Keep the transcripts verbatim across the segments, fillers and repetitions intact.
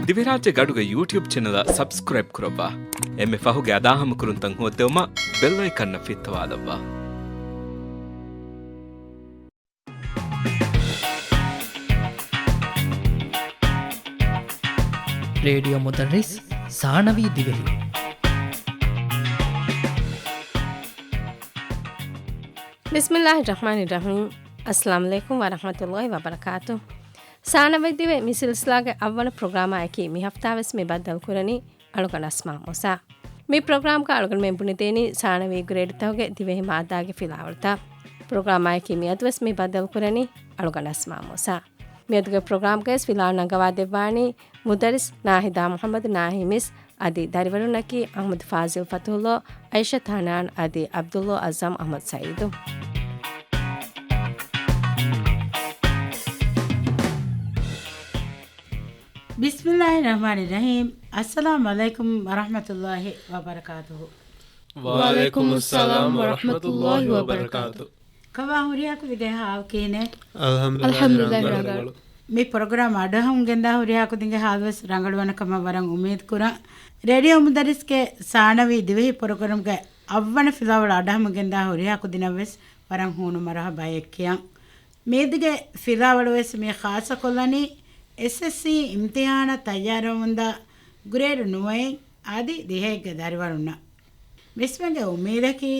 ދިވެހިރާއްޖޭގެ އަޑުގެ ޔޫޓިއުބް ޗެނަލަށް ސަބްސްކްރައިބް ކުރައްވާ. އެންމެ ފަހުގެ އަދާހަމަކުރުންތައް ހޯއްދެވުމަށް ބެލް އައިކަންއަށް ފިއްތަވާލައްވާ. ރޭޑިއޯ މުދައްރިސް ސާނަވީ ދިވެހި. ބިސްމިއްލާހި ރަޙްމާނި ރަޙީމް. އައްސަލާމު ޢަލައިކުމް ވަރަޙްމަތުﷲި ވަބަރަކާތު. ސާނަވީ ދިވެހި މި ސިލްސިލާގެ އަށްވަނަ ޕްރޮގްރާމާއެކީ މި ހަފްތާވެސް މި ބައްދަލުކުރަނީ އަޅުގަނޑު އަސްމާ މޫސާ. މި ޕްރޮގްރާމްގަ އަޅުގަނޑުމެން ބުނެދޭނީ ސާނަވީ ގްރޭޑްތަކުގެ ދިވެހި މާއްދާގެ ފިލާވަޅުތައް. ޕްރޮގްރާމާއެކީ މިއަދުވެސް މި ބައްދަލުކުރަނީ އަޅުގަނޑު އަސްމާ މޫސާ. މިއަދުގެ ޕްރޮގްރާމްގައި ވެސް ފިލާވަޅު ނަގަވާ ދެއްވާނީ މުދައްރިސް ނާހިދާ މުޙައްމަދު ނާހިމިސް އަދި ދަރިވަރުންނަކީ އަޙްމަދު ފާޒިލް ފަތުޙުﷲ، އައިޝަތު ޙަނާން އަދި ޢަބްދުﷲ އައްޒަމް އަޙްމަދު ސަޢީދު. ބިސްމިއްލާހި ރަޙްމާނި ރަޙީމް. އައްސަލާމު ޢަލައިކުމް ވަރަޙްމަތުﷲި ވަބަރަކާތުހު. ވަޢަލައިކުމުއްސަލާމް ވަރަޙްމަތުﷲި ވަބަރަކާތު. ކަމާ ހުރިހާ ކުދިންގެ ޙާލު ކިހިނެއް؟ އަލްޙަމްދުލިއްލާހި ރަނގަޅު. މި ޕްރޮގްރާމް އަޑުއަހަމުން ގެންދާ ހުރިހާ ކުދިންގެ ޙާލުވެސް ރަނގަޅުވަން ކަމަށް ވަރަށް އުއްމީދު ކުރަން. ރޭޑިއޯ މުދައްރިސްގެ ސާނަވީ ދިވެހި ޕްރޮގްރާމްގެ އަށްވަނަ ފިލާވަޅު އަޑުއަހަމުން ގެންދާ ހުރިހާ ކުދިންނަށްވެސް ވަރަށް ހޫނު މަރުޙަބާ އެއްކިޔަން. މިއަދުގެ ފިލާވަޅުވެސް މި ޚާއްޞަކޮށްލަނީ އެސްއެސްސީ އިމްތިޙާނަށް ތައްޔާރުވަމުންދާ ގްރޭޑް ނުވައެއް އަދި ދިހައެއްގެ ދަރިވަރުންނަށް. މިސްމެންގެ އުއްމީދަކީ،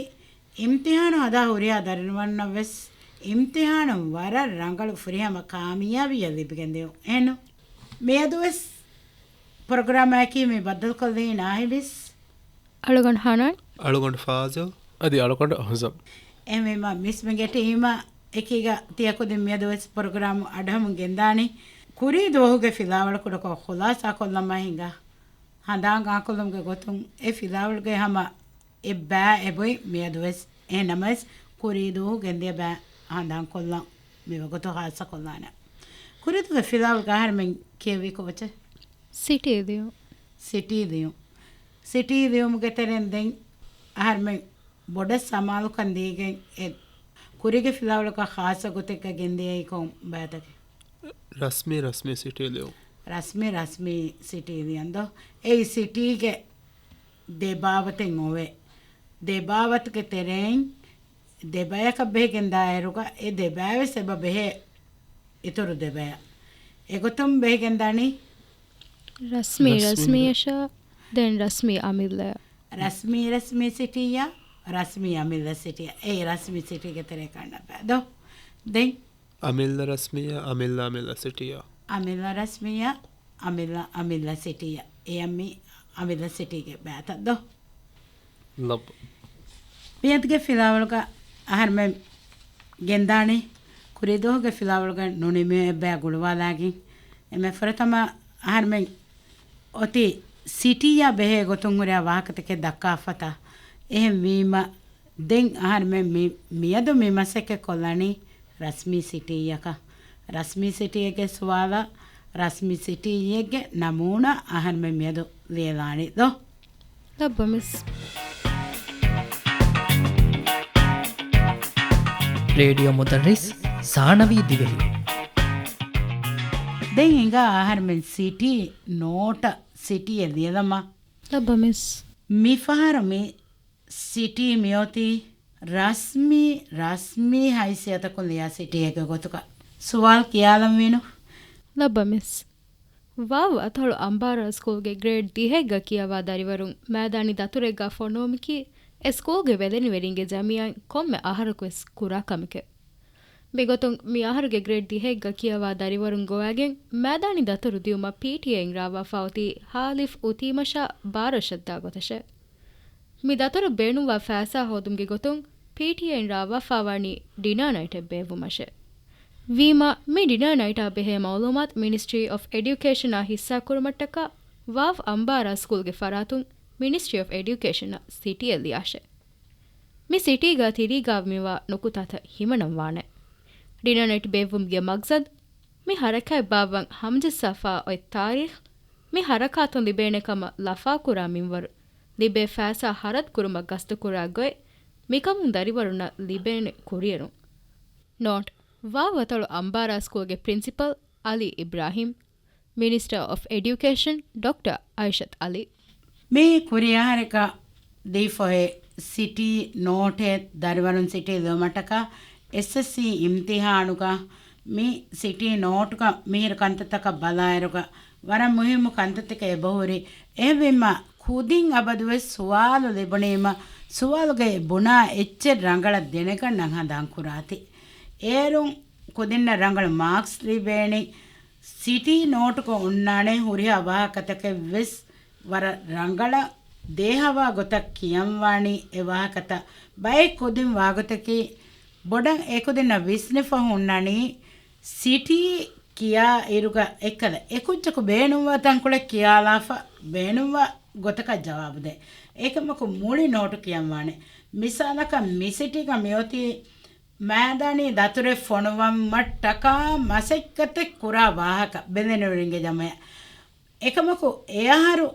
އިމްތިޙާނު ހަދާ ހުރިހާ ދަރިވަރުންނަށްވެސް އިމްތިޙާނުން ވަރަށް ރަނގަޅު ފުރިހަމަ ކާމިޔާބީއެއް ލިބިގެންދިޔުން. އެހެންނު، މިއަދުވެސް ޕްރޮގްރާމާއެކީ މި ބައްދަލުކޮށްލީ ނާހިމިސް. އަޅުގަނޑު ޙަނާން. އަޅުގަނޑު ފާޒިލް. އަދި އަޅުގަނޑު އަހުޒަމް. އެހެންވީމަ، މިސްމެންގެ ޓީމާ އެކީގަ ތިޔަ ކުދިން މިއަދުވެސް ޕްރޮގްރާމް އަޑުއަހަމުން ގެންދާނީ. ކުރީ ދުވަހުގެ ފިލާވަޅު ކުޑަކޮށް ޚުލާސާކޮށްލަމާ ހިނގާ. ހަނދާން އާކުލުމުގެ ގޮތުން އެ ފިލާވަޅުގެ ހަމަ އެއްބައި އެބޮތް މިއަދުވެސް. އެހެންނަމަވެސް، ކުރީ ދުވަހު ގެންދިޔަ ބައި ހަނދާންކޮށްލަން މިވަގުތު ޚާއްޞަކޮށްލާނެ. ކުރީ ދުވަހުގެ ފިލާވަޅުގަ އަހަރެމެން ކިޔެވީ ކޯޗެއް؟ ސިޓީ ލިޔުން. ސިޓީ ލިޔުން. ސިޓީ ލިޔުމުގެ ތެރެއިން ދެން އަހަރެމެން ބޮޑަށް ސަމާލުކަން ދީގެން އެ ކުރީގެ ފިލާވަޅުގަ ޚާއްޞަ ގޮތެއްގަ ގެންދިޔައީ ކޮން ބައިތަކެއް؟ ރަސްމީ، ރަސްމީ ސިޓީ ލިޔުން. ރަސްމީ، ރަސްމީ ސިޓީ ލިޔަން ދޯ؟ އެއީ ސިޓީގެ ދެ ބާވަތެއް އޮވޭ. ދެ ބާވަތުގެ ތެރެއިން ދެ ބަޔަކަށް ބެހިގެން ދާއިރުގަ އެ ދެ ބަޔަށް ވެސް އެބަ ބެހޭ އިތުރު ދެ ބަޔަށް. އެގޮތުން ބެހިގެން ދާނީ. ރަސްމީ، ރަސްމީ. ރަސްމީއަށާ ދެން ރަސްމީ އަމިއްލައަށް. ރަސްމީ، ރަސްމީ ސިޓީއަށް، ރަސްމީ އަމިއްލަ ސިޓީއަށް. އެއީ ރަސްމީ ސިޓީގެ ތެރޭ ކަންނަ ބައި ދޯ. ދެން. އަމިއްލަ ރަސްމީއަށް، އަމިއްލަ އަމިއްލަ ސިޓީއަށް. އަމިއްލަ ރަސްމީއަށް، އަމިއްލަ އަމިއްލަ ސިޓީއަށް. އެއީ އަމިއްލަ ސިޓީގެ ބައިތައް ދޯ. ލައްބަ. މިއަދުގެ ފިލާވަޅުގަ އަހަރެމެން ގެންދާނީ ކުރީ ދުވަހުގެ ފިލާވަޅުގަ ނުނިމި އެއްބަޔަށް ގުޅުވާލާގެން. އެންމެ ފުރަތަމަ އަހަރެމެން އޮތީ ސިޓީއާ ބެހޭ ގޮތުން ހުރިހާ ވާހަކަތަކެއް ދައްކާފަތާ. އެހެންވީމަ، ދެން އަހަރެމެން މި، މިއަދު މި މަސައްކަތް ކޮށްލަނީ ރަސްމީ ސިޓީއަކަށް. ރަސްމީ ސިޓީއެއްގެ ސުވާލަށް ރަސްމީ ސިޓީއެއްގެ ނަމޫނާ އަހަރެމެން މިއަދު ލިޔެލާނީ ދޯ. ލައްބަ މިސް. ރޭޑިއޯ މުދައްރިސް ސާނަވީ ދިވެހި. ދެން ހިނގާ އަހަރެމެން ސިޓީ ނޯޓަށް ސިޓީއެއް ލިޔެލަމާ. ލައްބަ މިސް. މިފަހަރު މި ސިޓީ މިއޮތީ ރަސްމީ، ރަސްމީ ހައިސިއްޔަތަކުން ލިޔާ ސިޓީއެއްގެ ގޮތުގަ. ސުވާލު ކިޔާލަންވީނު. ލައްބަ މިސް. ވާވް އަތޮޅު އަނބާރާ ސްކޫލްގެ ގްރޭޑް ދިހައެއްގަ ކިޔަވާ ދަރިވަރުން މައިދާނީ ދަތުރެއްގަ ފޮނުވުމަކީ އެ ސްކޫލްގެ ވެލެނިވެރިންގެ ޖަމިއްޔާއިން ކޮންމެ އަހަރަކުވެސް ކުރާ ކަމެކެވެ. މިގޮތުން މި އަހަރުގެ ގްރޭޑް ދިހައެއްގަ ކިޔަވާ ދަރިވަރުން ގޮވައިގެން މައިދާނީ ދަތުރު ދިއުމަށް ޕީޓީއޭއިން ރާވާފާ އޮތީ ހާލިފް އުތީމަށާ ބާރަށަށްދާ ގޮތަށެވެ. މި ދަތުރު ބޭނުންވާ ފައިސާ ހޯދުމުގެ ގޮތުން ޕީޓީއޭއިން ރާވާފާވާނީ ޑިނާ ނައިޓެއް ބޭއްވުމަށެވެ. ވީމާ، މި ޑިނާ ނައިޓާ ބެހޭ މައުލޫމާތު މިނިސްޓްރީ އޮފް އެޑިއުކޭޝަނާ ހިއްސާކުރުމަށްޓަކާ ވާވް އަނބާރާ ސްކޫލްގެ ފަރާތުން މިނިސްޓްރީ އޮފް އެޑިއުކޭޝަނަށް ސިޓީއެއް ލިޔާށެވެ. މި ސިޓީގަ ތިރީގަ މިވާ ނުކުތާތައް ހިމަނަން ވާނެ. ޑިނާ ނައިޓް ބޭއްވުމުގެ މަގްސަދު، މި ހަރަކާތް ބާއްވަން ހަމަޖައްސާފާ އޮތް ތާރީޚް، މި ހަރަކާތުން ލިބޭނެ ކަމަށް ލަފާކުރާ މިންވަރު، ލިބޭ ފައިސާ ހަރަދު ކުރުމަށް ގަސްތުކުރާ ގޮތް، މިކަމުން ދަރިވަރުންނަށް ލިބޭނެ ކުރިއެރުން. ނޯޓް، ވާވް އަތޮޅު އަނބާރާ ސްކޫލްގެ ޕްރިންސިޕަލް އަލީ އިބްރާހިމް، މިނިސްޓަރ އޮފް އެޑިއުކޭޝަން ޑޮކްޓަރ އައިޝަތް އަލީ. މި ކުރިއަހަރެކަށް ދީފަހެ ސިޓީ ނޯޓެއް ދަރިވަރުން ސިޓީ ލިޔުމަށްޓަކާ އެސްއެސްސީ އިމްތިހާނުގަ މި ސިޓީ ނޯޓުގަ މިހިރަ ކަންތައްތަކަށް ބަލާއިރުގަ ވަރަށް މުހިއްމު ކަންތައްތަކެއް އެބަހުރި. އެހެންވީމަ ކުދިން އަބަދުވެސް ސުވާލު ލިބުނީމަ ސުވާލުގައި ބުނާ އެއްޗެއް ރަނގަޅަށް ދެނެގަންނަން ހަނދާން ކުރާތި. އޭރުން ކުދިންނަށް ރަނގަޅު މާކްސް ލިބޭނީ. ސިޓީ ނޯޓުގަ އޮންނާނެ ހުރިހާ ވާހަކަތަކެއް ވެސް ވަރަށް ރަނގަޅަށް ދޭހަވާ ގޮތަށް ކިޔަންވާނީ އެ ވާހަކަތައް. ބައެއް ކުދިން ވާގޮތަކީ ބޮޑަށް އެކުދިންނަށް ވިސްނިފަ ހުންނަނީ ސިޓީ ކިޔާ އިރުގަ އެއްކަލަ އެކުއްޖަކު ބޭނުންވާ ތަންކޮޅެއް ކިޔާލާފަ ބޭނުންވާ ގޮތަކަށް ޖަވާބު ދޭ. އެކަމަކު މުޅި ނޯޓު ކިޔަންވާނެ. މިސާލަކަށް މި ސިޓީގަ މިއޮތީ މައިދާނީ ދަތުރެއް ފޮނުވަން މަށްޓަކާ މަސައްކަތެއް ކުރާ ވާހަކަ ބެލެނިވެރިންގެ ޖަމައަށް. އެކަމަކު އެއަހަރު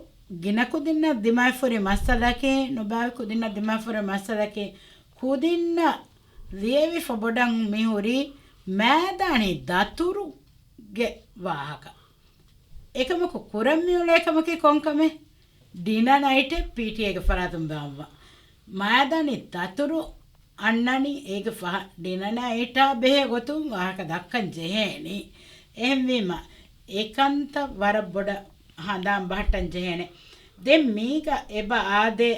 ގިނަ ކުދިންނަށް ދިމާވެފަހުރި މައްސަލައަކީ، ނުބާވި ކުދިންނަށް ދިމާވެފަހުރި މައްސަލައަކީ، ކުދިންނަށް ލިޔެވިފަ ބޮޑަށް މިހުރީ މައިދާނީ ދަތުރުގެ ވާހަކަ. އެކަމަކު ކުރަން މިއުޅޭ ކަމަކީ ކޮން ކަމެއް؟ ޑިނަރ ނައިޓެއް ޕީޓީއޭގެ ފަރާތުން ބާއްވާ. މައިދާނީ ދަތުރު އަންނަނީ އޭގެ ފަހަށް ޑިނަރ ނައިޓާ ބެހޭ ގޮތުން ވާހަކަ ދައްކަން ޖެހޭނީ. އެހެންވީމަ، އެކަންތައް ވަރަށް ބޮޑަށް ހަނދާން ބަހައްޓަން ޖެހޭނެ. ދެން މީގަ އެބަ އާދޭ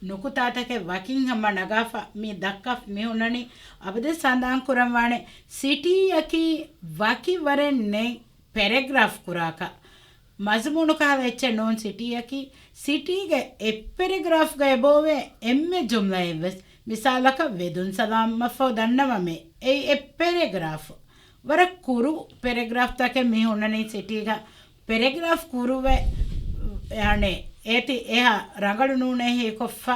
ނުކުތާތަކެއް ވަކިން ހަމަ ނަގާފަ މި ދައްކާފަ މި ހުންނަނީ އަބަދުވެސް ހަނދާން ކުރަންވާނެ ސިޓީއަކީ ވަކި ވަރެއް ނެތް ޕެރެގްރާފް ކުރާކަށް. މަޒުމޫނު ކަހަލަ އެއްޗެއް ނޫން ސިޓީއަކީ، ސިޓީގެ އެއް ޕެރެގްރާފްގަ އެބައޮވޭ އެންމެ ޖުމްލައެއްވެސް. މިސާލަކަށް ވެދުން ސަލާމަށްފަހު ދަންނަވަމޭ އެއީ އެއް ޕެރެގްރާފް. ވަރަށް ކުރު ޕެރެގްރާފްތަކެއް މި ހުންނަނީ ސިޓީގަ. ޕެރެގްރާފް ކުރުވެ، އަނެއް އޭތި އެހާ ރަނގަޅު ނޫނޭ ހީކޮށްފަ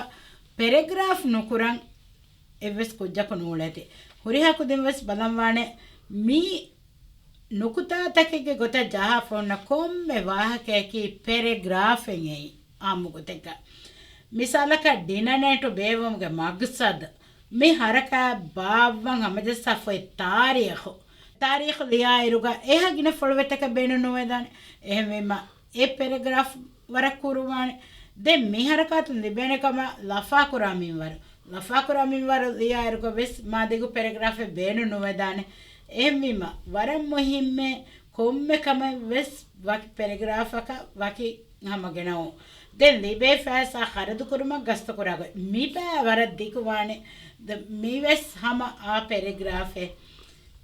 ޕެރެގްރާފް ނުކުރަން އެއްވެސް ކުއްޖަކު ނޫޅޭތި. ހުރިހާ ކުދިން ވެސް ބަލަންވާނެ މި ނުކުތާތަކެއްގެ ގޮތަށް ޖަހާފަ ހުންނަ ކޮންމެ ވާހަކަޔަކީ ޕެރެގްރާފެއް އެއީ އާއްމު ގޮތެއްގަ. މިސާލަކަށް ޑިނަރ ނައިޓު ބޭއްވުމުގެ މަގްސަދު، މި ހަރަކާތް ބާއްވަން ހަމަޖައްސާފައި ތާރީޚު. ތާރީޚު ލިޔާއިރުގަ އެހާ ގިނަ ފޮޅުވެތަކެއް ބޭނުން ނުވެދާނެ. އެހެންވީމަ އެ ޕެރެގްރާފް ވަރަށް ކުރުވާނެ. ދެން މި ހަރަކާތުން ލިބޭނެ ކަމަށް ލަފާކުރާ މިންވަރު. ލަފާކުރާ މިންވަރު ލިޔާއިރުގަ ވެސް މާ ދިގު ޕެރެގްރާފެއް ބޭނުން ނުވެދާނެ. އެހެންވީމަ ވަރަށް މުހިއްމޭ ކޮންމެ ކަމެއް ވެސް ވަކި ޕެރެގްރާފަކަށް ވަކި ހަމަ ގެނައު. ދެން ލިބޭ ފައިސާ ޚަރަދުކުރުމަށް ގަސްތުކުރާ ގޮތް. މި ބައި ވަރަށް ދިގުވާނެ. ދެ، މިވެސް ހަމަ އާ ޕެރެގްރާފެއް.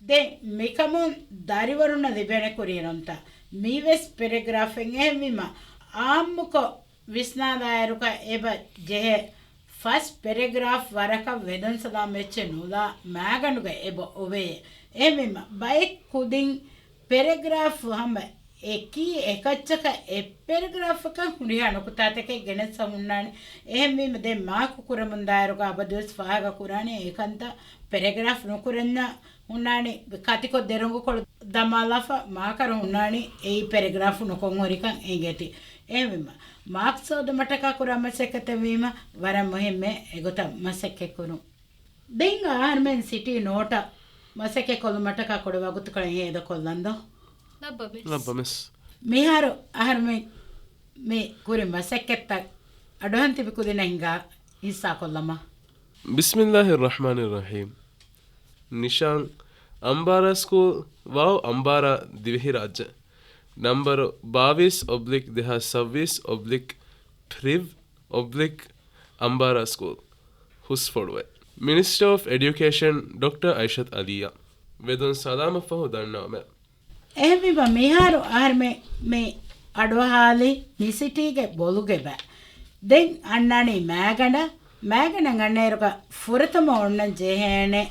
ދެން މިކަމުން ދަރިވަރުންނަށް ލިބޭނެ ކުރިއެރުންތައް. މިވެސް ޕެރެގްރާފެއް އެހެންވީމަ، އާއްމުކޮށް ވިސްނާލާއިރުގަ އެބަ ޖެހޭ ފަސް ޕެރެގްރާފް ވަރަކަށް ވެދުން ސަލާމް އެއްޗެއް ނުލާ މައިގަނޑުގަ އެބަ އޮވޭ. އެހެންވީމަ، ބައެއް ކުދިން ޕެރެގްރާފް ހަމަ އެކީ އެކައްޗަކަށް އެއް ޕެރެގްރާފަކަށް ހުރިހާ ނުކުތާތަކެއް ގެނެއްސަ ހުންނާނެ. އެހެންވީމަ ދެން މާކު ކުރަމުންދާއިރުގަ އަބަދުވެސް ފާހަގަ ކުރާނެ އެކަންތައް ޕެރެގްރާފް ނުކުރަންޏާ ހުންނާނީ ކަތިކޮށް ދެރަނގުކޮޅު ދަމާލާފަ މާކަރު ހުންނާނީ އެއީ ޕެރެގްރާފް ނުކޮށް ހުރިކަން އެނގޭތީ. އެހެންވީމަ މާކްސް ހޯދުމަށްޓަކާ ކުރާ މަސައްކަތެއްވީމަ ވަރަށް މުހިއްމޭ އެގޮތަށް މަސައްކަތްކުރުން. ދެން އަހަރުމެން ސިޓީ ނޯޓަށް މަސައްކަތް ކޮށްލުމަށްޓަކާ ކުޑަ ވަގުތުކޮޅެއް ހޭދަކޮށްލަން ދޯ؟ ލައްބަ މިސް. ލައްބަ މިސް. މިހާރު އަހަރުމެން މި ކުރި މަސައްކަތްތައް އަޑުއަހަން ތިބި ކުދިންނަށް ހިނގާ ހިއްސާކޮށްލަމާ. ބިސްމިއްލާހި ރަޙްމާނި ރަޙީމް. ނިޝާން، އަންބާރާ ސްކޫލް، ވާވް އަންބާރާ ދިވެހިރާއްޖެ. ނަންބަރު ބާވީސް އޮބްލިކް ދެހާސް ސައްވީސް އޮބްލިކް ޕްރިވް އޮބްލިކް އަންބާރާ ސްކޫލް، ހުސްފޮޅުވެ. މިނިސްޓަރ އޮފް އެޑިއުކޭޝަން ޑޮކްޓަރ އައިޝަތް އަލީއަށް ވެދުން ސަލާމަށްފަހު ދަންނަވަމެ. އެހެންވީމަ މިހާރު އަހަރުމެން މި އަޑުއަހާލި މި ސިޓީގެ ބޮލުގެ ބައި. ދެން އަންނާނީ މައިގަނޑަށް. މައިގަނޑަށް އަންނައިރުގަ ފުރަތަމަ އޮންނަން ޖެހޭނެ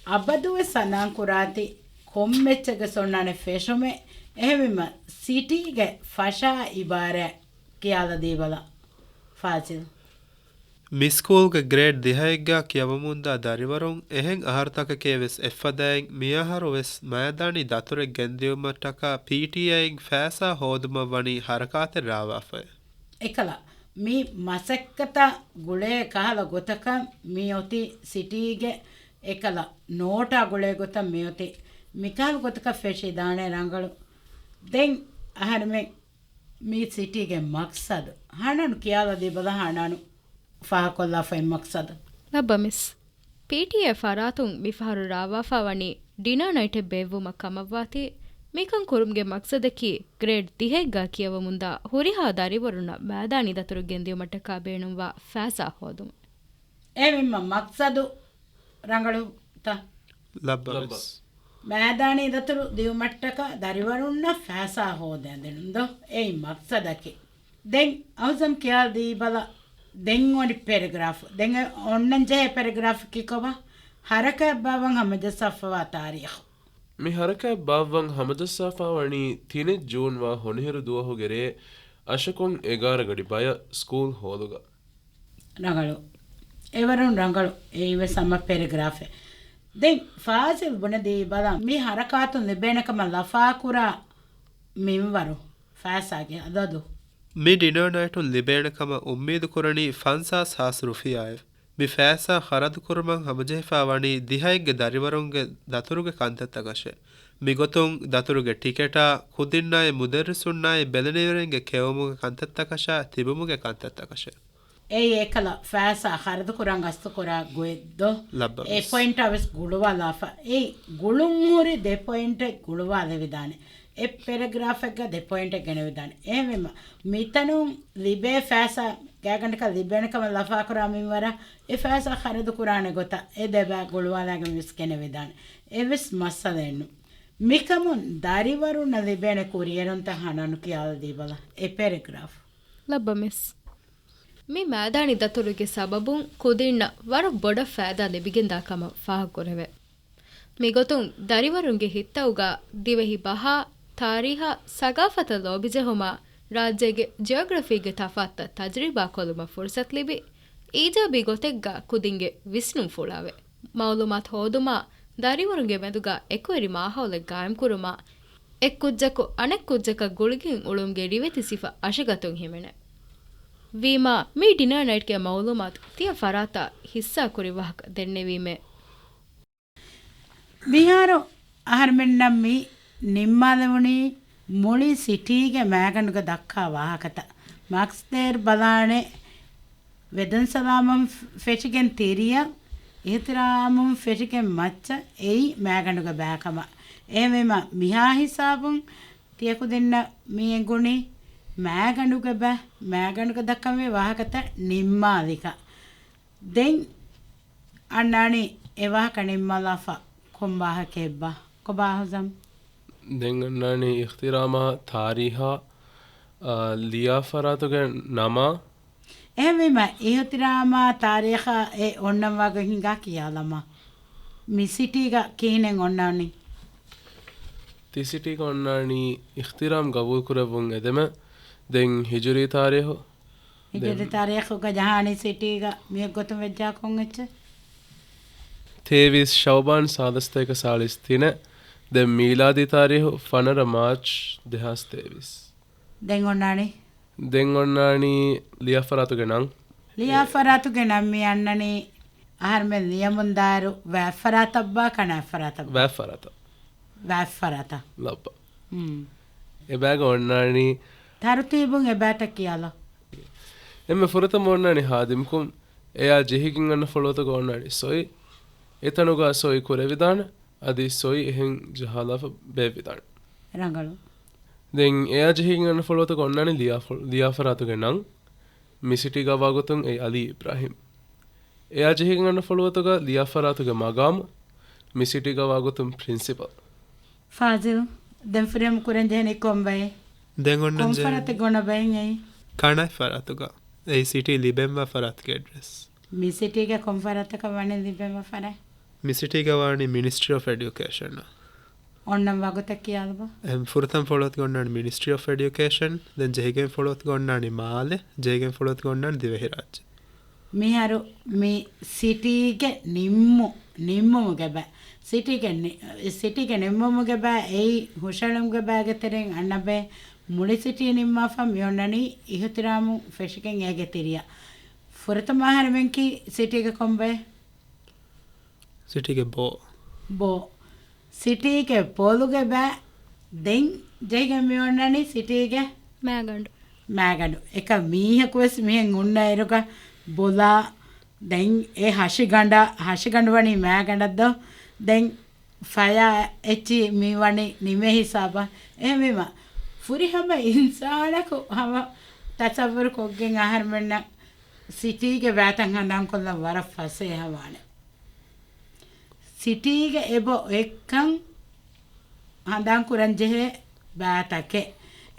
އަބަދުވެސް ހަނދާން ކުރާތި ކޮންމެއްޗެއްގެ ސޮންނާނެ ފެށުމެއް. އެހެންވީމަ ސިޓީގެ ފަށާ އިބާރާތް ކިޔާލަދީބަލަ ފާޒިލް. މި ސްކޫލްގެ ގްރޭޑް ދިހައެއްގަ ކިޔަވަމުންދާ ދަރިވަރުން އެހެން އަހަރުތަކެކޭ ވެސް އެއްފަދައިން މިއަހަރު ވެސް މައިދާނީ ދަތުރެއް ގެންދިއުމަށްޓަކާ ޕީޓީއޭއިން ފައިސާ ހޯދުމަށް ވަނީ ހަރަކާތެއް ރާވާފައި. އެކަލަ، މި މަސައްކަތަށް ގުޅޭ ކަހަލަ ގޮތަކަށް މިއޮތީ ސިޓީގެ އެކަލަ ނޯޓާ ގުޅޭ ގޮތަށް މިއޮތީ މިކަހަލަ ގޮތަކަށް ފެށިދާނެ ރަނގަޅު. ދެން އަހަރެމެން މި ސިޓީގެ މަޤްޞަދު ހަނާނު ކިޔާލަދީބަލަ. ހަނާނު ފާހަގަކޮށްލާފައި މަޤްޞަދު. ލައްބަ މިސް. ޕީޓީއޭ ފަރާތުން މިފަހަރު ރާވާފާ ވަނީ ޑިނާ ނައިޓެއް ބޭއްވުމަށް ކަމަށްވާތީ، މިކަން ކުރުމުގެ މަޤްޞަދަކީ ގްރޭޑް ތިހައެއްގާ ކިޔަވަމުންދާ ހުރިހާ ދަރިވަރުންނަށް މައިދާނީ ދަތުރު ގެންދިއުމަށްޓަކާ ބޭނުންވާ ފައިސާ ހޯދުމަށް. އެހެންވީމަ މަޤްޞަދު ރަނގަޅުތަ؟ ލައްބަ ލައްބަ. ވެސް. މައިދާނީ ދަތުރު ދިއުމަށްޓަކާ ދަރިވަރުންނަށް ފައިސާ ހޯދައިދިނުން ދޯ؟ އެއީ މަޤްޞަދަކީ. ދެން އަހުޒަމް ކިޔާދީބަލަ. ދެން އޮނި ޕެރެގްރާފް. ދެން އޮންނަން ޖެހޭ ޕެރެގްރާފް ކިކޮބާ؟ ހަރަކާތް ބާއްވަން ހަމަޖައްސާފަވާ ތާރީޚު. މި ހަރަކާތް ބާއްވަން ހަމަޖައްސާފާވަނީ ތިނެއް ޖޫން ވާ ހޮނިހިރު ދުވަހުގެ ރޭ އަށަކުން އެގާރަ ގަޑި ބަޔަށް ސްކޫލް ހޯލުގަ. ރަނގަޅު. އެވަރުން ރަނގަޅު. އެއީވެސް ހަމަ ޕެރެގްރާފެއް. ދެން ފާޒިލް ބުނެދީބަލަ މި ހަރަކާތުން ލިބޭނެ ކަމަށް ލަފާކުރާ މިންވަރު، ފައިސާގެ އަދަދު. މި ޑިނާ ނައިޓުން ލިބޭނެ ކަމަށް އުއްމީދު ކުރަނީ ފަންސާސް ހާސް ރުފިޔާއެއް. މި ފައިސާ ޚަރަދު ކުރުމަށް ހަމަޖެހިފާ ވަނީ ދިހައެއްގެ ދަރިވަރުންގެ ދަތުރުގެ ކަންތައްތަކަށެއް. މިގޮތުން ދަތުރުގެ ޓިކެޓާ، ކުދިންނާއި މުދައްރިސުންނާއި ބެލެނިވެރިންގެ ކެއުމުގެ ކަންތައްތަކަށާ، ތިބުމުގެ ކަންތައްތަކަށެއް. އެއީ އެކަލަ ފައިސާ ޚަރަދުކުރަން ގަސްތުކުރާ ގޮތް ދޯ؟ ލައްބަ އެ ވެސް. ޕޮއިންޓާ ވެސް ގުޅުވާލާފަ. އެ ގުޅުން ހުރި ދެ ޕޮއިންޓެއް ގުޅުވާލެވިދާނެ. އެ ޕެރެގްރާފެއްގަ ދެ ޕޮއިންޓެއް ގެނެވިދާނެ. އެހެންވީމަ، މިތަނުން ލިބޭ ފައިސާ ގާތްގަނޑަކަށް ލިބޭނެ ކަމަށް ލަފާކުރާ މިންވަރަށް އެ ފައިސާ ޚަރަދުކުރާނެ ގޮތަށް އެ ދެބައި ގުޅުވާލާގެން ވެސް ގެނެވިދާނެ. އެވެސް މައްސަލައެއްނު. މިކަމުން ދަރިވަރުންނަށް ލިބޭނެ ކުރިއެރުންތައް ހަނާނު ކިޔާލަދީބަލަ. އެ ޕެރެގްރާފް. ލައްބަ މިސް. މި މައިދާނީ ދަތުރުގެ ސަބަބުން ކުދިންނަށް ވަރަށް ބޮޑަށް ފައިދާ ލިބިގެންދާ ކަމަށް ފާހަގަކުރެވޭ. މިގޮތުން ދަރިވަރުންގެ ހިތްތައުގަ ދިވެހި ބަހާ، ތާރީހާ، ސަގާފަތަށް ލޯބިޖެހުމާ، ރާއްޖޭގެ ޖިއޮގްރަފީގެ ތަފާތުތައް ތަޖުރިބާކޮށްލުމަށް ފުރުސަތު ލިބި، އީޖާބީ ގޮތެއްގަ ކުދިންގެ ވިސްނުން ފުޅާވޭ. މައުލޫމާތު ހޯދުމާ، ދަރިވަރުންގެ މެދުގަ އެކުވެރި މާހައުލެއް ގާއިމްކުރުމާ، އެއްކުއްޖަކު އަނެއްކުއްޖަކަށް ގުޅިގެން އުޅުމުގެ ރިވެތި ސިފަ އަށިގަތުން ހިމެނޭ. ވީމާ، މި ޑިނާ ނައިޓްގެ މައުލޫމާތު ތިޔަ ފަރާތާ ހިއްސާކުރި ވާހަކަ ދެންނެވީމޭ. މިހާރު އަހަރުމެންނަށް މި ނިންމާލެވުނީ މުޅި ސިޓީގެ މައިގަނޑުގަ ދައްކާ ވާހަކަތައް. މާކްސް ދޭރު ބަލާނެ ވެދުން ސަލާމަށް ފެށިގެން ތިރިއަށް، އިހުތިރާމުން ފެށިގެން މައްޗަށް އެއީ މައިގަނޑުގެ ބައިކަމަށް. އެހެންވީމަ، މިހާ ހިސާބުން ތިޔަކުދިންނަށް މި އެނގުނީ މައިގަނޑުގެ ބަ-، މައިގަނޑުގެ ދައްކަންވީ ވާހަކަތައް ނިންމާލިކަން. ދެން އަންނާނީ އެ ވާހަކަ ނިންމާލާފަ ކޮން ވާހަކައެއްބާ؟ ކޮބާ ހުޒަމް؟ ދެން އަންނާނީ އިހުތިރާމާ ތާރީހާ، އާ، ލިޔާ ފަރާތުގެ ނަމާ. އެހެންވީމަ، އިހުތިރާމާ ތާރީހާ އެ އޮންނަންވާގޮތް ހިނގާ ކިޔާލަމާ. މި ސިޓީގަ ކިހިނެއް އޮންނާނީ؟ ތި ސިޓީގަ އޮންނާނީ އިހުތިރާމް ގަބޫލުކުރެއްވުން އެދެމެ. ދެން ހިޖުރީ ތާރީހު. ހިޖުރީ ދެން ތާރީޚުގަ ޖަހާނީ ސިޓީގަ މިއޮއްގޮތުން ވެއްޖާ ކޮން އެއްޗެއް؟ ތޭވީސް ޝައުބާން ސާދަސްތޭކަ ސާޅީސް ތިނެއް. ދެން މީލާދީ ތާރީހު ފަނަރަ މާޗް ދެހާސް ތޭވީސް. ދެން އޮންނާނީ؟ ދެން އޮންނާނީ ލިޔާފަރާތުގެ ނަން. ލިޔާފަރާތުގެ ނަން މި އަންނަނީ އަހަރުމެން ލިޔަމުންދާއިރު ވައިފަރާތަށްބާ ކަނައިފަރާތަށްބާ؟ ވައިފަރާތަށް. ވައިފަރާތަށް. ލައްބަ. ހުން. އެބައިގަ އޮންނާނީ. ތަރުތީބުން އެބައިތައް ކިޔާލަ. އެންމެ ފުރަތަމަ އޮންނާނީ ހާދިމްކުން. އެޔާ ޖެހިގެން އަންނަ ފޮޅުވަތުގަ އޮންނާނީ ސޮއި. އެތަނުގަ ސޮއި ކުރެވިދާނެ. އަދި ސޮއި އެހެން ޖަހާލާފަ ބޭއްވިދާނެ. ރަނގަޅު. ދެން އެޔާ ޖެހިގެން އަންނަ ފޮޅުވަތުގަ އޮންނާނީ ލިޔާ ފޮ-، ލިޔާފަރާތުގެ ނަން. މި ސިޓީގަ ވާގޮތުން އެއީ އަލީ އިބްރާހިމް. އެޔާ ޖެހިގެން އަންނަ ފޮޅުވަތުގަ ލިޔާފަރާތުގެ މަގާމު. މި ސިޓީގަ ވާގޮތުން ޕްރިންސިޕަލް. ފާޒިލް، ދެން ފުރިހަމަ ކުރަން ޖެހެނީ ކޮން ބައެއް؟ ދެން އޮންނަން ކޮން ޖެހެނީ ފަރާތެއްގަ އޮންނަ ބައެއް އެއީ؟ ކަނައިފަރާތުގަ. އެއީ ސިޓީ ލިބެންވާ ފަރާތުގެ އެޑްރެސް. މި ސިޓީގަ ކޮން ފަރާތަކަށް ވަނީ ލިބެންވާ ފަރާތް؟ މި ސިޓީގަ ވާނީ މިނިސްޓްރީ އޮފް އެޑިއުކޭޝަން. އޮންނަން ވާގޮތަށް ކިޔާލަބަ. އެހެން ފުރަތަމަ ފޮޅުވަތުގަ އޮންނާނީ މިނިސްޓްރީ އޮފް އެޑިއުކޭޝަން، ދެން ޖެހިގެން ފޮޅުވަތުގަ އޮންނާނީ މާލެ، ޖެހިގެން ފޮޅުވަތުގަ އޮންނާނީ ދިވެހިރާއްޖެ. މިހާރު މި ސިޓީގެ ނިންމު-، ނިންމުމުގެ ބަ-، ސިޓީގެ ނި-، ސިޓީގެ ނިންމުމުގެ ބަ އެއީ ހުށަހެޅުމުގެ ބައިގެ ތެރެއިން އަންނަ ބައެއް. މުޅި ސިޓީ ނިންމާފަ މި އޮންނަނީ އިހުތިރާމު ފެށިގެން އޭގެ ތިރިއަށް. ފުރަތަމަ އަހަރެމެން ކީ ސިޓީގެ ކޮން ބައެއް؟ ސިޓީގެ ބޯ. ބޯ. ސިޓީގެ ބޯލުގެ ބައި ދެން ޖެހިގެން މި އޮންނަނީ ސިޓީގެ މާގަނޑު. މާގަނޑު. އެކަ މީހަކު ވެސް މިހެން އުންނަ އިރުގަ ބޮލާ، ދެން އެ ހަށިގަނޑަ، ހަށިގަނޑު ވަނީ މާގަނޑަށް ދޯ؟ ދެން ފަޔާ އެއްޗި މި ވަނީ ނިމޭ ހިސާބަށް. އެހެންވީމަ، ފުރިހަމަ އިންސާނަކު ހަމަ ތަސައްވުރު ކޮށްގެން އަހަރުމެންނަށް ސިޓީގެ ބައިތައް ހަނދާންކޮށްލަން ވަރަށް ފަސޭހަވާނެ. ސިޓީގެ އެބަ އޮތްކަން ހަނދާން ކުރަން ޖެހޭ ބައިތަކެއް.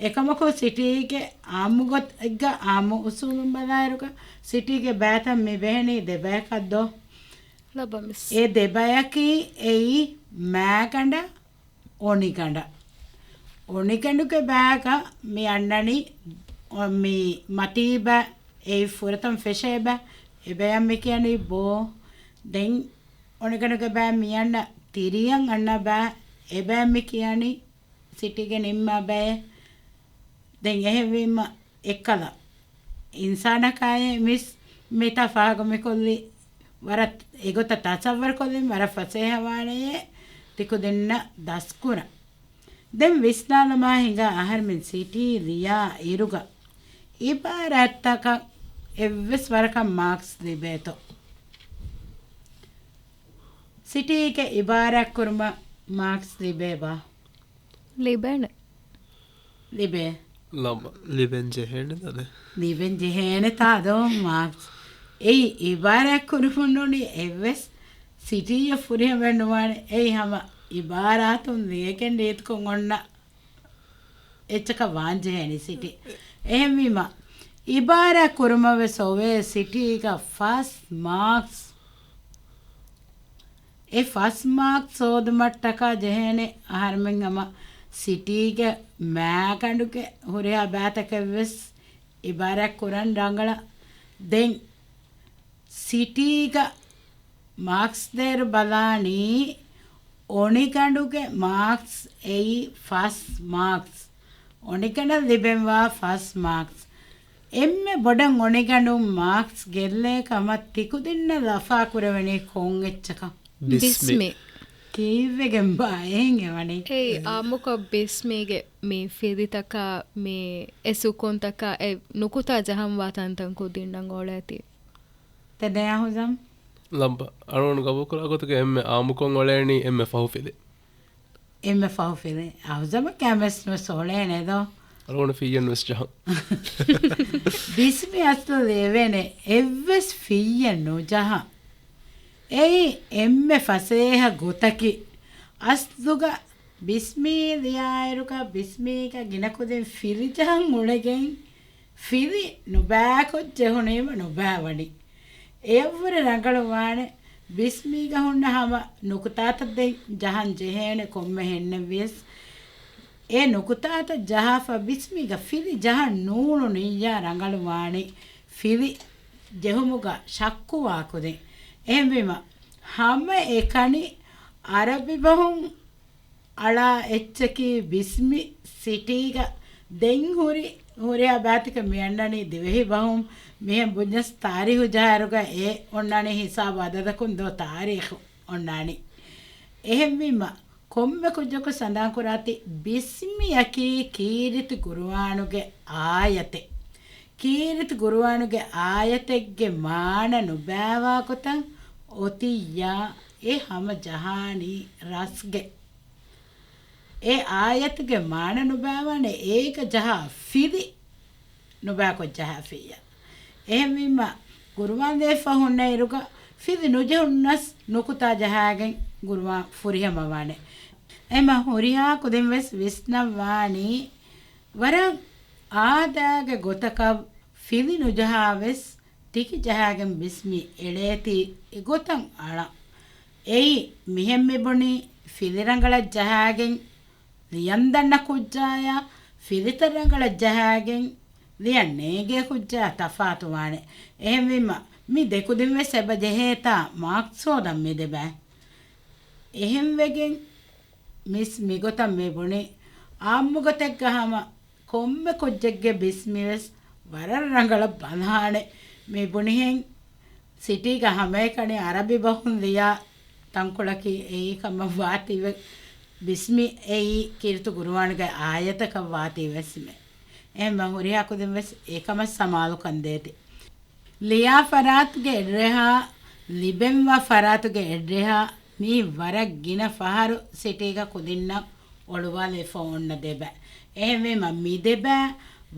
އެކަމަކު ސިޓީގެ އާއްމު ގޮތެއްގަ އާއްމު އުސޫލުން ބަލާއިރުގަ ސިޓީގެ ބައިތައް މި ބެހެނީ ދެ ބަޔަކަށް ދޯ؟ ލައްބަ މިސް. އެ ދެ ބަޔަކީ އެއީ މާގަނޑަ އޮނިގަނޑަ. އޮނިގަނޑުގެ ބައިގަ މި އަންނަނީ އޮ-، މި މަތީ ބަ އެއީ ފުރަތަމަ ފެށޭ ބަ. އެ ބަޔަށް މި ކިޔަނީ ބޯ. ދެން އޮނިގަނޑުގެ ބައި މި އަންނަ ތިރިއަށް އަންނަ ބަ. އެ ބަޔަށް މި ކިޔަނީ ސިޓީގެ ނިންމާ ބައެއް. ދެން އެހެންވީމަ އެއްކަލަ އިންސާނަކާއި މިސް މިތާ ފާހަގަ މިކޮށްލި ވަރަށް އެގޮތަށް ތަސައްވަރުކޮށްލިން ވަރަށް ފަސޭހަވާނެޔޭ ތިކުދިންނަށް ދަސްކުރަން. ދެން ވިސްނާލަމާ ހިނގާ އަހަރުމެން ސިޓީ ލިޔާ އިރުގަ އިބާރާތްތަކަށް އެއްވެސް ވަރަކަށް މާކްސް ލިބޭތޯ؟ ސިޓީގެ އިބާރާތްކުރުމަށް މާކްސް ލިބޭބާ؟ ލިބޭނެ. ލިބޭ. ލައްބަ. ލިބެން ޖެހޭނެ ދަނެ. ލިބެން ޖެހޭނެ ތާ ދޯ މާކްސް. އެއީ އިބާރާތް ކުރުމުން ނޫނީ އެއްވެސް ސިޓީއެއް ފުރިހަމައެއް ނުވާނެ. އެއީ ހަމަ އިބާރާތުން ލިޔެގެން ރީތިކޮށް އޮންނަ އެއްޗަކަށް ވާން ޖެހޭނީ ސިޓީ. އެހެންވީމަ، އިބާރާތް ކުރުމަށް ވެސް އޮވޭ ސިޓީގަ ފަސް މާކްސް. އެ ފަސް މާކްސް ހޯދުމަށްޓަކާ ޖެހޭނެ އަހަރުމެން ހަމަ ސިޓީގެ މާގަނޑުގެ ހުރިހާ ބައިތަކެއް ވެސް އިބާރާތް ކުރަން ރަނގަޅަށް. ދެން ސިޓީގަ މާކްސް ދޭއިރު ބަލާނީ އޮނިގަނޑުގެ މާކްސް އެއީ ފަސް މާކްސް. އޮނިގަނޑަށް ލިބެންވާ ފަސް މާކްސް. އެންމެ ބޮޑަށް އޮނިގަނޑުން މާކްސް ގެއްލޭ ކަމަށް ތިކުދިންނަށް ލަފާ ކުރެވެނީ ކޮން އެއްޗަކަށް؟ ބިސްމި. ބިސްމި. ކީއްވެގެންބާ އެހެން އެވަނީ؟ އެއީ އާއްމުކޮށް ބިސްމީގެ މި ފިލިތަކާ، މި އެ ސުކުންތަކާ އެ ނުކުތާ ޖަހަންވާ ތަންތަން ކުދިންނަށް އޮޅޭތީ. ތެދެއާ ހުޒަމް؟ ލައްބަ، އަޅުގަނޑު ގަބޫލުކުރާ ގޮތުގަ އެންމެ އާއްމުކޮށް އޮޅޭނީ އެންމެ ފަހު ފިލި. އެންމެ ފަހު ފިލި. އަހުޒަމަށް ކަމެސް ނުވެސް އޮޅޭނެ ދޯ؟ އަޅުގަނޑު ފިއްޔެއް ނުވެސް ޖަހަން. ބިސްމި އަސްލު ލިޔެވޭނެ އެއްވެސް ފިއްޔެއް ނުޖަހަން. އެއީ އެންމެ ފަސޭހަ ގޮތަކީ. އަސްލުގަ ބިސްމީ ލިޔާއިރުގަ ބިސްމީގަ ގިނަކުދިން ފިލި ޖަހަން އުޅެގެން ފިލި ނުބައިކޮށް ޖެހުނީމަ ނުބައިވަނީ. އެޔަށްވުރެ ރަނގަޅުވާނެ ބިސްމީގަ ހުންނަ ހަމަ ނުކުތާތައް ދެން ޖަހަން ޖެހޭނެ ކޮންމެހެންނެއްވިޔަސް. އެ ނުކުތާތައް ޖަހާފަ ބިސްމީގަ ފިލި ޖަހަން ނޫޅު ނިއްޔާ ރަނގަޅުވާނީ ފިލި ޖެހުމުގަ ޝައްކުވާކުދިން. އެހެންވީމަ ހަމަ އެކަނި އަރަބި ބަހުން އަޅާ އެއްޗަކީ ބިސްމި ސިޓީގަ ދެން ހުރި، ހުރިހާ ބައިތަކެއް މި އަންނަނީ ދިވެހި ބަހުން. މިހެން ބުންޏަސް ތާރީހު ޖަހާއިރުގަ އެ އޮންނާނީ ހިސާބު އަދަދަކުން ދޯ ތާރީޚު އޮންނާނީ. އެހެންވީމަ ކޮންމެ ކުއްޖަކު ސަނދާންކުރާތި ބިސްމިއަކީ ކީރިތި ގުރުއާނުގެ އާޔަތެއް. ކީރިތި ގުރުއާނުގެ އާޔަތެއްގެ މާނަ ނުބައިވާ ގޮތަށް އޮތިއްޔާ އެ ހަމަ ޖަހާނީ ރަސްގެ. އެ އާޔަތުގެ މާނަ ނުބައިވާނެ އޭގަ ޖަހާ ފިލި ނުބައިކޮށް ޖަހާފިއްޔާ. އެހެންވީމަ ގުރުއާން ލިޔެފަ ހުންނަ އިރުގަ ފިލި ނުޖެހުންނަސް ނުކުތާ ޖަހާގެން ގުރުއާން ފުރިހަމަވާނެ. އެމަ ހުރިހާ ކުދިން ވެސް ވިސްނައްވާނީ ވަރަށް އާދައިގެ ގޮތަކަށް ފިލި ނުޖަހާ ވެސް ތިކި ޖަހާގެން ބިސްމި އެޅޭތީ އެގޮތަށް އަޅަން. އެއީ މިހެން މިބުނީ ފިލި ރަނގަޅަށް ޖަހާގެން ލިޔަން ދަންނަ ކުއްޖާޔާ ފިލިތައް ރަނގަޅަށް ޖަހާގެން ލިޔަން ނޭނގޭ ކުއްޖާ ތަފާތުވާނެ. އެހެންވީމަ މި ދެކުދިން ވެސް އެބަ ޖެހޭތާ މާކްސް ހޯދަން މި ދެބައި. އެހެންވެގެން މިސް މިގޮތަށް މި ބުނީ އާއްމުގޮތެއްގަ ހަމަ ކޮންމެ ކުއްޖެއްގެ ބިސްމިވެސް ވަރަށް ރަނގަޅަށް ބަލާނެ. މި ބުނިހެން ސިޓީގަ ހަމައެކަނި އަރަބި ބަހުން ލިޔާ ތަންކޮޅަކީ އެއީ ކަމަށް ވާތީވެ. ބިސްމި އެއީ ކީރިތި ގުރުއާނުގެ އާޔަތަކަށް ވާތީވެސްމެ. އެހެންމަ ހުރިހާ ކުދިން ވެސް އެކަމަށް ސަމާލުކަން ދޭތި. ލިޔާ ފަރާތުގެ އެޑްރެހާ، ލިބެންވާ ފަރާތުގެ އެޑްރެހާ، މީ ވަރަށް ގިނަ ފަހަރު ސިޓީގަ ކުދިންނަށް އޮޅުވާލެވިފަ އޮންނަ ދެބަ. އެހެންވީމަ، މި ދެބަ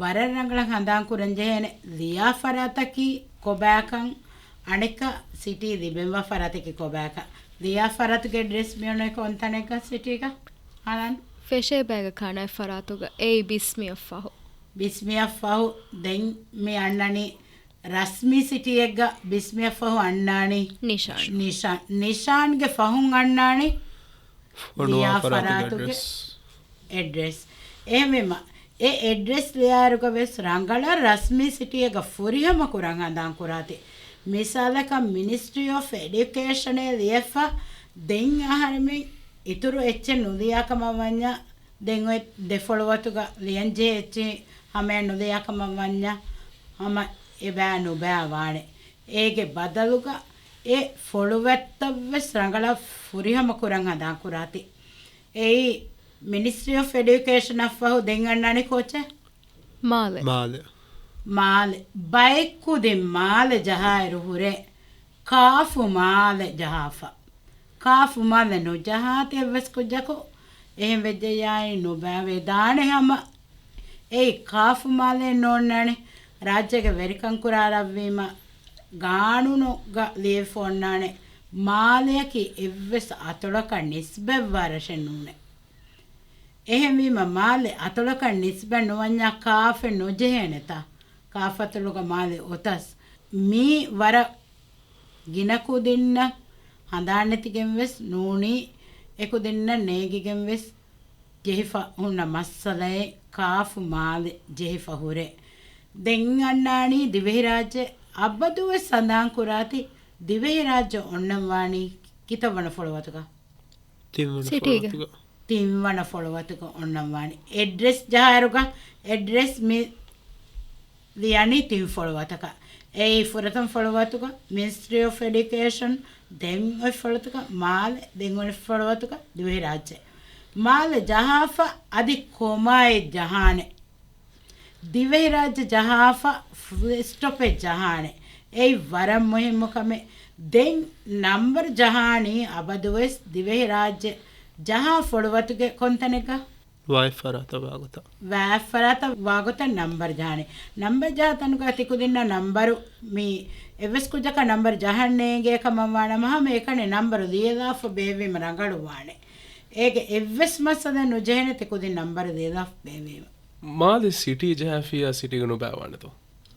ވަރަށް ރަނގަޅަށް ހަނދާން ކުރަން ޖެހޭނެ. ލިޔާ ފަރާތަކީ ކޮބާކަން، އަނެއްކާ ސިޓީ ލިބެންވާ ފަރާތަކީ ކޮބާކަން. ލިޔާ ފަރާތުގެ އެޑްރެސް މިއޮންނަނީ ކޮންތަނެއްގަ ސިޓީގަ؟ އަޅަން. ފެށޭ ބައިގަ ކަނައި ފަރާތުގަ އެއީ ބިސްމިއަށް ފަހު. ބިސްމިއަށް ފަހު ދެން މި އަންނަނީ ރަސްމީ ސިޓީއެއްގަ ބިސްމިއަށް ފަހު އަންނާނީ ނިޝާން. ނިޝާން. ނިޝާންގެ ފަހުން އަންނާނީ ފޮނުވާ ލިޔާ ފަރާތުގެ ފަރާތުގެ އެޑްރެސް. އެޑްރެސް. އެހެންވީމަ، އެ އެޑްރެސް ލިޔާއިރުގަ ވެސް ރަނގަޅަށް ރަސްމީ ސިޓީއެއްގަ ފުރިހަމަ ކުރަން ހަނދާން ކުރާތި. މިސާލަކަށް މިނިސްޓްރީ އޮފް އެޑިއުކޭޝަނޭ ލިޔެފަ ދެން އަހަރެމެން އިތުރު އެއްޗެއް ނުލިޔާ ކަމަށް ވަންޏާ، ދެން އޮތް ދެ ފޮޅުވަތުގަ ލިޔަންޖެހޭ އެއްޗެއް ހަމަޔަށް ނުލިޔާ ކަމަށް ވަންޏާ، ހަމަ އެބައި ނުބައި ވާނެ. އޭގެ ބަދަލުގަ އެ ފޮޅުވަތްތައް ވެސް ރަނގަޅަށް ފުރިހަމަ ކުރަން ހަނދާން ކުރާތި. އެއީ މިނިސްޓްރީ އޮފް އެޑިއުކޭޝަނަށް ފަހު ދެން އަންނާނީ ކޯޗެއް؟ މާލެ. މާލެ. މާލެ. ބައެއް ކުދިން މާލެ ޖަހާއިރު ހުރޭ ކާފު މާލެ ޖަހާފަ. ކާފު މާލެ ނުޖަހާތި އެއްވެސް ކުއްޖަކު. އެހެން ވެއްޖެއްޔާއި ނުބައިވެދާނެ ހަމަ. އެއީ ކާފު މާލެއެއް ނޯންނާނެ. ރާއްޖޭގެ ވެރިކަން ކުރާ ރަށްވީމަ، ގާނޫނުގަ ލިޔެފަ އޮންނާނެ، މާލެއަކީ އެއްވެސް އަތޮޅަކަށް ނިސްބަތްވާ ރަށެއް ނޫނޭ. އެހެންވީމަ، މާލެ އަތޮޅަކަށް ނިސްބަތް ނުވަންޏާ ކާފެއް ނުޖެހޭނެތާ؟ ކާފަތޮޅުގަ މާލެ އޮތަސް، މީ ވަރަށް ގިނަ ކުދިންނަށް ހަނދާން ނެތިގެން ވެސް ނޫނީ، އެކުދިންނަށް ނޭނގިގެން ވެސް ޖެހިފަ ހުންނަ މައްސަލައެއް ކާފު މާލެ ޖެހިފަ ހުރޭ. ދެން އަންނާނީ ދިވެހިރާއްޖެ އަބަދުވެސް ހަނދާން ކުރާތި ދިވެހިރާއްޖެ އޮންނަން ވާނީ ކިތައްވަނަ ފޮޅުވަތުގަ؟ ތިންވަނަ ސިޓީގަ. ފޮޅުވަތުގަ. ތިންވަނަ ފޮޅުވަތުގަ އޮންނަން ވާނީ. އެޑްރެސް ޖަހާއިރުގަ، އެޑްރެސް މި ލިޔަނީ ތިން ފޮޅުވަތަކަށް. އެއީ ފުރަތަމަ ފޮޅުވަތުގަ މިނިސްޓްރީ އޮފް އެޑިއުކޭޝަން، ދެން އޮތް ފޮޅުވަތުގަ މާލެ، ދެން އޮތް ފޮޅުވަތުގަ ދިވެހިރާއްޖެ. މާލެ ޖަހާފަ އަދި ކޮމާއެއް ޖަހާނެ. ދިވެހިރާއްޖެ ޖަހާފަ ފުލް ސްޓޮޕެއް ޖަހާނެ. އެއީ ވަރަށް މުހިއްމު ކަމެއް. ދެން ނަންބަރު ޖަހާނީ އަބަދުވެސް ދިވެހިރާއްޖެ ޖަހާ ފޮޅުވަތުގެ ކޮންތަނެއްގަ؟ ވާތް ފަރާތަށް ވާގޮތަށް. ވާތް ފަރާތަށް ވާގޮތަށް ނަންބަރު ޖަހާނެ. ނަންބަރު ޖަހާ ތަނުގަ ތިކުދިންނަށް ނަންބަރު މި އެއްވެސް ކުއްޖަކަށް ނަންބަރު ޖަހަން ނޭނގޭ ކަމަށް ވާނަމަ، ހަމަ އެކަނި ނަންބަރު ލިޔެލާފަ ބޭއްވީމަ ރަނގަޅުވާނެ. އޭގެ އެއްވެސް މައްސަލައެއް ނުޖެހޭނެ ތިކުދިން ނަންބަރު ލިޔެލާފަ ބޭއްވީމަ. މާލެ ސިޓީ ޖަހާފިއްޔާ ސިޓީގަ ނުބައިވާނެތޯ؟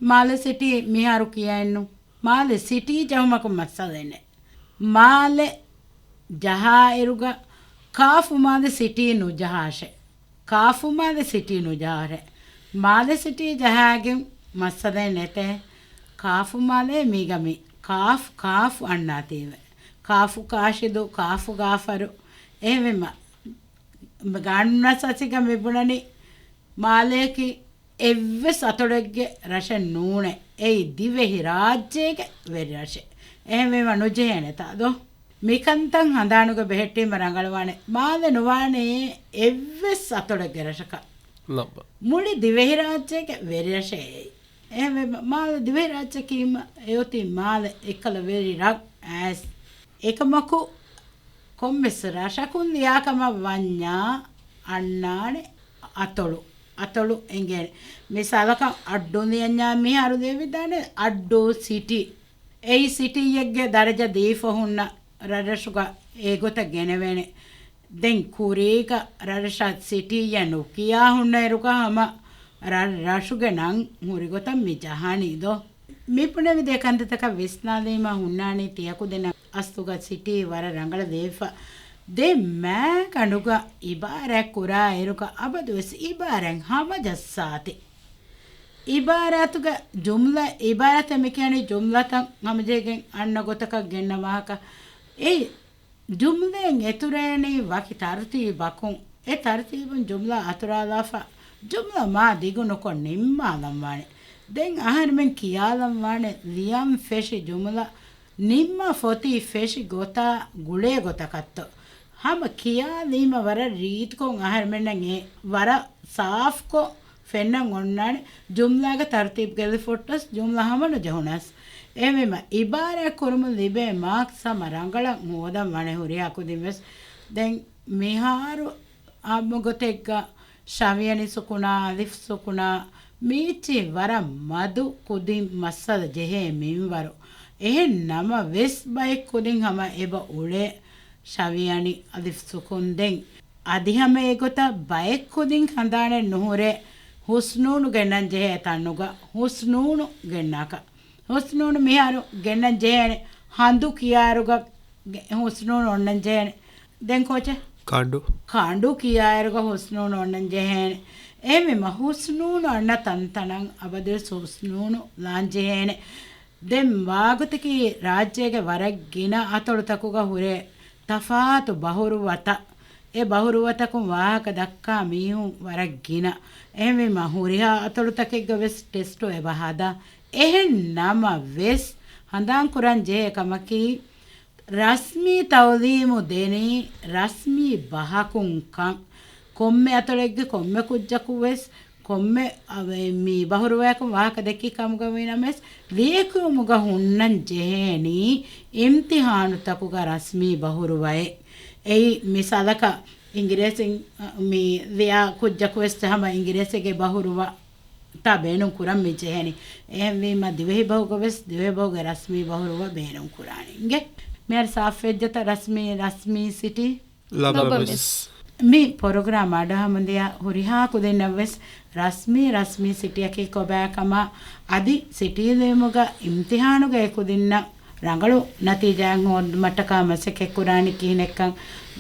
މާލެ ސިޓީ މިހާރު ކިޔައެއްނު. މާލެ ސިޓީ ޖަހުމަކު މައްސަލައެއް ނެތް. މާލެ ޖަހާއިރުގަ ކާފު މާލެ ސިޓީ ނުޖަހާށެ. ކާފު މާލެ ސިޓީ ނުޖަހާށެ. މާލެ ސިޓީ ޖަހާގެން މައްސަލައެއް ނެތޭ. ކާފު މާލެ މީގަ މި ކާފް، ކާފް އަންނާތީވެ. ކާފު ކާށިދު، ކާފު ގާފަރު. އެހެންވީމަ، ގާނޫނާސާސީގަ މި ބުނަނީ މާލެއަކީ އެއްވެސް އަތޮޅެއްގެ ރަށެއް ނޫނޭ. އެއީ ދިވެހި ރާއްޖޭގެ ވެރި ރަށެއް. އެހެންވީމަ ނުޖެހޭނެތާ ދޯ؟ މިކަންތައް ހަނދާނުގަ ބެހެއްޓީމަ ރަނގަޅުވާނެ. މާލެ ނުވާނެ އެއްވެސް އަތޮޅެއްގެ ރަށަކަށް. ލައްބަ. މުޅި ދިވެހިރާއްޖޭގެ ވެރި ރަށެއް އެއީ. އެހެންވެ، މާލެ ދިވެހިރާއްޖެކީމަ އެއޮތީ މާލެ އެއްކަލަ ވެރި ރަށް އައިސް. އެކަމަކު، ކޮންމެސް ރަށަކުން ލިޔާކަމަށް ވަންޏާ އަންނާނެ އަތޮޅު. އަތޮޅު އެނގޭނެ. މިސާލަކަށް އައްޑޫ ލިޔަންޏާ މިހާރު ލިޔެވިދާނެ އައްޑޫ ސިޓީ. އެއީ ސިޓީއެއްގެ ދަރަޖަ ދީފަ ހުންނަ ރަށްރަށުގަ އެގޮތަށް ގެނެވޭނެ. ދެން ކުރީގަ ރަށްރަށަށް ސިޓީއެއް ނުކިޔާ ހުންނައިރުގަ ހަމަ ރަށްރަށުގެ ނަން ހުރިގޮތަށް މި ޖަހާނީ ދޯ؟ މި ބުނެވި ދެ ކަންތައްތަކަށް ވިސްނާލީމަ ހުންނާނީ ތިޔަކުދިންނަށް އަސްލުގަ ސިޓީ ވަރަށް ރަނގަޅަށް ލިޔެފަ. ދެ މާކަނޑުގަ އިބާރާތް ކުރާ އިރުގަ އަބަދުވެސް އިބާރާތް ހަމަޖައްސާތި. އިބާރާތުގަ ޖުމްލަ، އިބާރާތެއް މި ކިޔަނީ ޖުމްލަތައް ހަމަޖެހިގެން އަންނަ ގޮތަކަށް ގެންނަ ވާހަކަ. އެ ޖުމްލައިން އެތުރޭނީ ވަކި ތަރުތީބަކުން. އެ ތަރުތީބުން ޖުމްލަ އަތުރާލާފަ، ޖުމްލަ މާ ދިގު ނުކޮށް ނިންމާލަން ވާނެ. ދެން އަހަރެމެން ކިޔާލަން ވާނެ ލިޔަން ފެށި ޖުމްލަ ނިންމާ ފޮތީ ފެށި ގޮތާ ގުޅޭ ގޮތަކަށްތޯ. ހަމަ ކިޔާލީމަ ވަރަށް ރީތިކޮށް އަހަރެމެންނަށް އެ ވަރަށް ސާފްކޮށް ފެންނަން އޮންނާނެ. ޖުމްލާގެ ތަރުތީބު ގެއްލިފުއްޓަސް ޖުމްލާ ހަމަ ނުޖެހުނަސް. އެހެންވީމަ އިބާރާތް ކުރުމުން ލިބޭ މާކްސް ހަމަ ރަނގަޅަށް ހޯދަން ވާނެ ހުރިހާ ކުދިން ވެސް. ދެން މިހާރު އާއްމު ގޮތެއްގަ ޝަވިޔަނި ސުކުނާ، އަލިފް ސުކުނާ، މީޗި ވަރަށް މަދު ކުދިން މައްސަލަ ޖެހޭ މިންވަރު. އެހެން ނަމަ ވެސް ބައެއް ކުދިން ހަމަ އެބަ އުޅޭ ޝަވިޔަނި އަލިފް ސުކުން. ދެން އަދި ހަމަ އެގޮތަށް ބައެއް ކުދިން ހަނދާނެއް ނުހުރޭ ހުސްނޫނު ގެންނަން ޖެހޭ ތަނުގަ ހުސްނޫނު ގެންނާކަށް. ހުސްނޫނު މިހާރު ގެންނަން ޖެހޭނެ. ހަނދު ކިޔާއިރުގަ ގެ-، ހުސްނޫނު އޮންނަން ޖެހޭނެ. ދެން ކޯޗެ؟ ކަނޑު. ކަނޑު ކިޔާއިރުގަ ހުސްނޫނު އޮންނަން ޖެހޭނެ. އެހެންވީމަ ހުސްނޫނު އަންނަ ތަންތަނަށް އަބަދުވެސް ހުސްނޫނު ލާން ޖެހޭނެ. ދެން ވާގޮތަކީ ރާއްޖޭގެ ވަރަށް ގިނަ އަތޮޅުތަކުގަ ހުރޭ ތަފާތު ބަހުރުވަތައް. އެ ބަހުރުވަތަކުން ވާހަކަ ދައްކާ މީހުން ވަރަށް ގިނަ. އެހެންވީމަ ހުރިހާ އަތޮޅުތަކެއްގަ ވެސް ޓެސްޓު އެބަ ހަދާ. އެހެން ނަމަ ވެސް ހަނދާން ކުރަން ޖެހޭ ކަމަކީ، ރަސްމީ ތައުލީމު ދެނީ ރަސްމީ ބަހަކުން ކަން. ކޮންމެ އަތޮޅެއްގެ ކޮންމެ ކުއްޖަކު ވެސް ކޮންމެ އަވެ-، މި ބަހުރުވަޔަކުން ވާހަކަ ދެއްކި ކަމުގަ ވީނަމަވެސް، ލިޔެކިޔުމުގަ ހުންނަން ޖެހޭނީ އިމްތިހާނުތަކުގަ ރަސްމީ ބަހުރުވައެއް. އެއީ މިސާލަކަށް އިނގިރޭސިން، މި ލިޔާ ކުއްޖަކު ވެސް ހަމަ އިނގިރޭސިގެ ބަހުރުވަ ތާ ބޭނުން ކުރަން މި ޖެހެނީ. އެހެންވީމަ ދިވެހި ބަހުގަ ވެސް ދިވެހި ބަހުގެ ރަސްމީ ބަހުރުވަ ބޭނުން ކުރާނީ. އިނގޭ؟ މިހާރު ސާފް ވެއްޖެތަ ރަސްމީ، ރަސްމީ ސިޓީ؟ ލަބަމެސް. ލަބަމެސް. މި ޕްރޮގްރާމް އަޑު ހަމަ ދިޔަ ހުރިހާ ކުދިންނަށް ވެސް ރަސްމީ، ރަސްމީ ސިޓީއަކީ ކޮބާ ކަމަށް އަދި ސިޓީ ލިޔުމުގަ އިމްތިހާނުގައި ކުދިންނަށް ރަނގަޅު ނަތީޖާއެއް ހޯދުމަށްޓަކާ މަސައްކަތް ކުރާނީ ކިހިނެއްކަން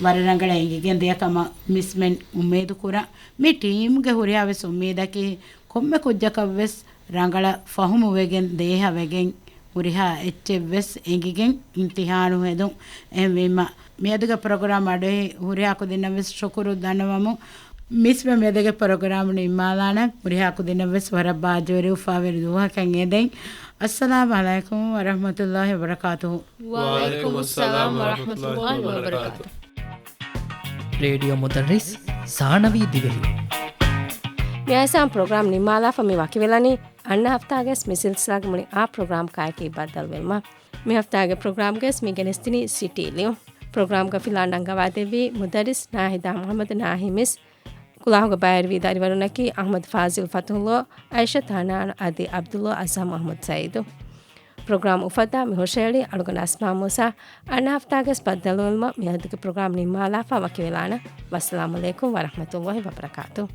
ވަރަށް ރަނގަޅަށް އެނގިގެން ދިޔަ ކަމަށް މިސްމެން އުއްމީދު ކުރަން. މި ޓީމްގެ ހުރިހާ ވެސް އުއްމީދަކީ ކޮންމެ ކުއްޖަކަށް ވެސް ރަނގަޅަށް ފަހުމުވެގެން، ދޭހަވެގެން ހުރިހާ އެއްޗެއް ވެސް އެނގިގެން އިމްތިހާނު ހެދުން. އެހެންވީމަ، މިއަދުގެ ޕްރޮގްރާމް އަޑުއެހި ހުރިހާ ކުދިންނަށް ވެސް ޝުކުރު ދަންނަވަމު. މިސްމެ މިއަދުގެ ޕްރޮގްރާމް ނިންމާލާނަން. ހުރިހާ ކުދިންނަށް ވެސް ވަރަށް ބާއްޖަވެރި އުފާވެރި ދުވަހަކަށް އެދެން. އައްސަލާމް އަލައިކުމް ވަރަޙްމަތުﷲ ވަބަރަކާތުހު. ވަޢަލައިކުމުއްސަލާމް ވަރަޙްމަތުﷲ ވަބަރަކާތުހު. ރޭޑިއޯ މުދައްރިސް ސާނަވީ ދިވެހި. މިއާސާން ޕްރޮގްރާމް ނިންމާލާފަ މި ވަކިވެލަނީ. އަންނަ ހަފްތާގެސް މި ސިލްސިލާގެ މުޅި އާ ޕްރޮގްރާމް ކާއެކީ ބައްދަލުވެލުމަށް. މި ހަފްތާގެ ޕްރޮގްރާމްގެސް މި ގެނެސްދިނީ ސިޓީ ލިޔުން. ޕްރޮގްރާމްގަ ފިލާ ނަންގަވާދެއްވީ މުދައްރިސް ނާހިދާ މުޙައްމަދު ނާހިމިސް. ކުލާހުގަ ބައިވެރިވި ދަރިވަރުންނަކީ އަޙްމަދު ފާޒިލް ފަތުޙުﷲ، އައިޝަތު ޙަނާން އަދި ޢަބްދުﷲ އަޒްހަރު މުޙައްމަދު ސަޢީދު. ޕްރޮގްރާމް އުފައްދާ މި ހުށައެޅީ އަޅުގަނޑު އަސްމާ މޫސާ. އަންނަ ހަފްތާގެސް ބައްދަލުވުމަށް މިއަދުގެ ޕްރޮގްރާމް ނިންމާލާފަ ވަކިވެލާނަން. ވައްސަލާމު ޢަލައިކުމް ވަރަޙްމަތުﷲ ވަބަރަކާތުހު.